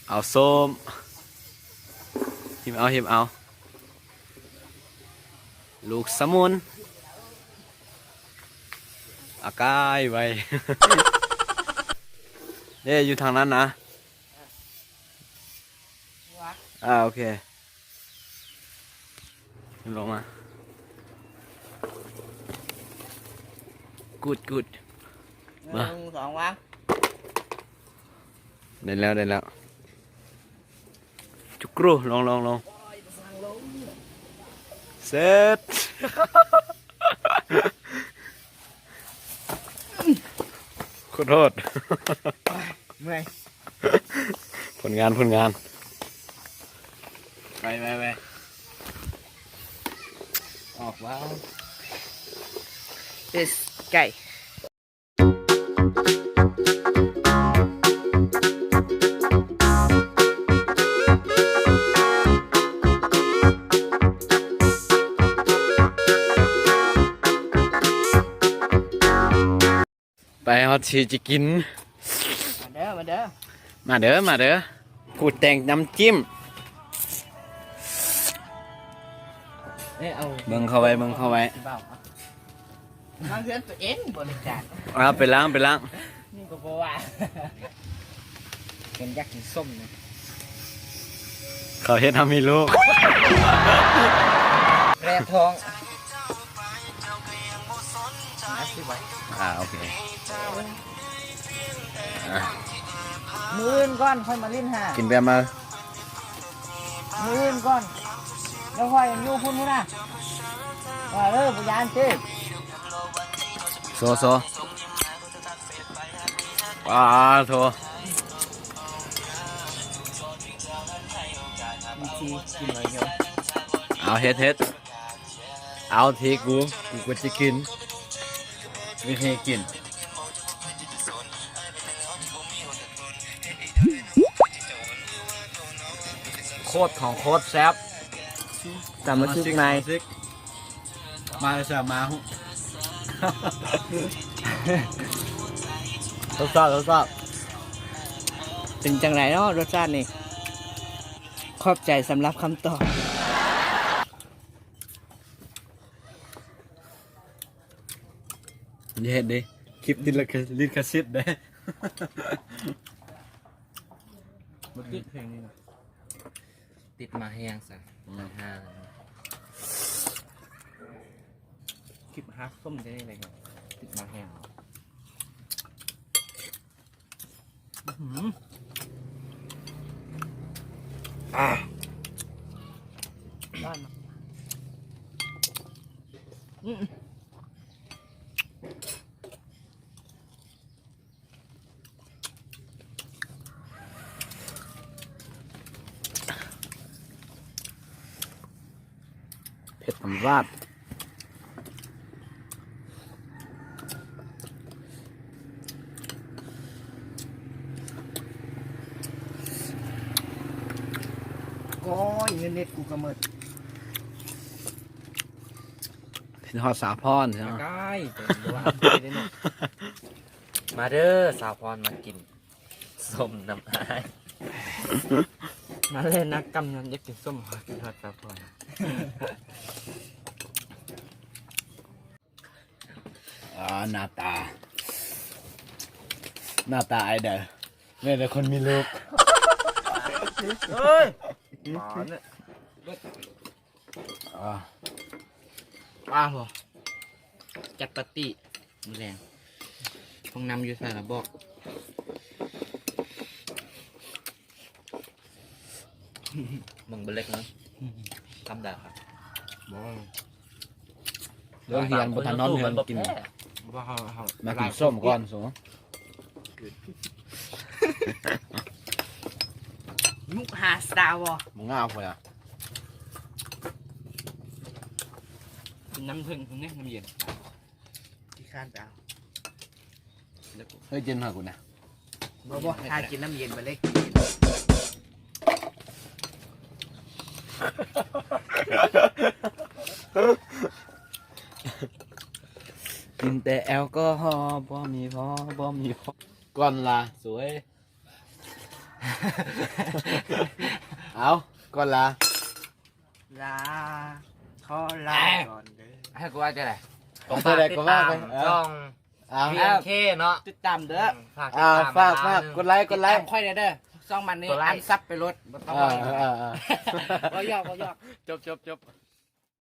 ເອົາສົ້ມ ຫິມເອົາ ຫິມເອົາ ລູກສະໝຸນ ອາກາຍໄວ ເດ້ ຢູ່ທາງນັ້ນນະ. ອ່າ ໂອເຄ ລົງມາ ກູດ ກູດ ໜຶ່ງ ສອງ ວາງ ໄດ້ແລ້ວ ໄດ້ແລ້ວ ຈຸກຣູ ລົງ ລົງ ລົງ ເສັດ. ຂໍໂທດ ເມື່ອຍ ຜົນງານ ຜົນງານ ໄປ ໄປ ໄປ ອອກວ່າ ເອີ ໄກ່. ໄປ ຮອດທີ່ຈະກິນ ມາເດີ ມາເດີ ມາເດີ ມາເດີ ຜູ້ແຕ່ງນ້ຳຈິ້ມ ເອີ ເອົາ ເບິ່ງເຂົ້າໄວ້ ເບິ່ງເຂົ້າໄວ້ ມາເຮືອນຕົວເອງບໍລິຈາກ ເອົາໄປລ້າງ ໄປລ້າງ ນີ້ກໍບໍ່ວ່າ ເພິ່ນຢາກກິນສົ້ມນະ ເຂົາເຮັດເຮົາມີລູກ ແລບທ້ອງ ອ່າ ໂອເຄ ອ່າ ມື້ອື່ນກ່ອນຄ່ອຍມາຫຼິ້ນຫາ ກິນແບບມາ ມື້ອື່ນກ່ອນ ແລ້ວຂ້ອຍຍັງຢູ່ພຸ້ນພຸ້ນນະ ວ່າເອີ ບໍ່ຢ້ານຕິ ໂຊ ໂຊ ປາໂທ ວິທີກິນໄວໂຍ ເອົາເຮັດ ເຮັດ ເອົາທີ່ກູ ກູກໍຈະກິນ ວິທີກິນ ໂຄດຂອງໂຄດແຊບ ຕຳມາຊິກໃໝ່ ມາເລີຍ ມາ ລົດຊາດ ລົດຊາດ ເປັນຈັ່ງໃດເນາະ ລົດຊາດນີ້? ຂອບໃຈສຳລັບຄຳຕອບ. ຢ່າເຮັດເດ້ ຄລິບຕິດລິຂະສິດເດ້. ບໍ່ຕິດເພງນີ້ນະ ຕິດມາແຮງຊະ ອືມ ຄລິບຮັກສົ້ມໄດ້ເລີຍ ຕິດມາແຮງ. ອືຫື ອ່າ ອືມ ເຜັດນ້ຳວາດ ໂອ້ຍ ເງິນເນັດກູກະໝົດ. ເປັນຮອດສາວພອນເນາະ ມາເດີ ສາວພອນ ມາກິນ ສົ້ມນຳອ້າຍ ມາເລີຍ ນັກກຳນຳຢາກກິນສົ້ມ ກິນຮອດສາວພອນ. ອ່າ ໜ້າຕາ ໜ້າຕາອ້າຍເດີ ແມ່ນແຕ່ຄົນມີລູກ ເອີຍ ອ່າ ປາບໍ່ ຈັດປາຕີ້ມື້ແລງ ຫ້ອງນ້ຳຢູ່ໃສລະບອກ ເບິ່ງເບິ່ງເລັກເນາະ ທຳດາຄັບ ບໍ່ ເລີກຮຽນບໍ່ທັນນອນເຮືອນກິນ ບໍ່ ເຮົາ ເຮົາ ມາກິນສົ້ມກ່ອນ ໂສ ມຸກຫາສາວບໍ່ ມາງາວພຸ້ນລະ ກິນນ້ຳເຜິ້ງພຸ້ນເດ້ ນ້ຳເຢັນ ຂີ້ຄ້ານໄປເອົາ ເຮີ້ຍ ເຢັນຫາກູນະ ບໍ່ ບໍ່ ຖ້າກິນນ້ຳເຢັນໄປເລີຍ ກິນເຢັນ ກິນແຕ່ແອລກໍຮໍ ບໍ່ມີພໍ ບໍ່ມີພໍ ກ່ອນລະສວຍ. ເອົາ ກ່ອນລາ ລາ ຂໍລາກ່ອນເດີ ໃຫ້ກູວ່າຈັ່ງໃດ? ເອົາ ເທົ່າໃດກໍວ່າໄປ ເອີ ຊ່ອງ ເອົາ ບີເອັນເຄ ເນາະ ຕິດຕາມເດີ ອືມ ຝາກຕິດຕາມ ອ່າ ຝາກ ຝາກກົດໄລ ກົດໄລ ຕິດຕາມຂ້ອຍແດ່ເດີ ຊ່ອງມັນນີ້ ກົດໄລ ອັນຊັບໄປໂລດ ບໍ່ຕ້ອງ ເອີ ເວົ້າຫຍັງ ເອີ ເອີ ເອີ ຈົບ ຈົບ ຈົບ.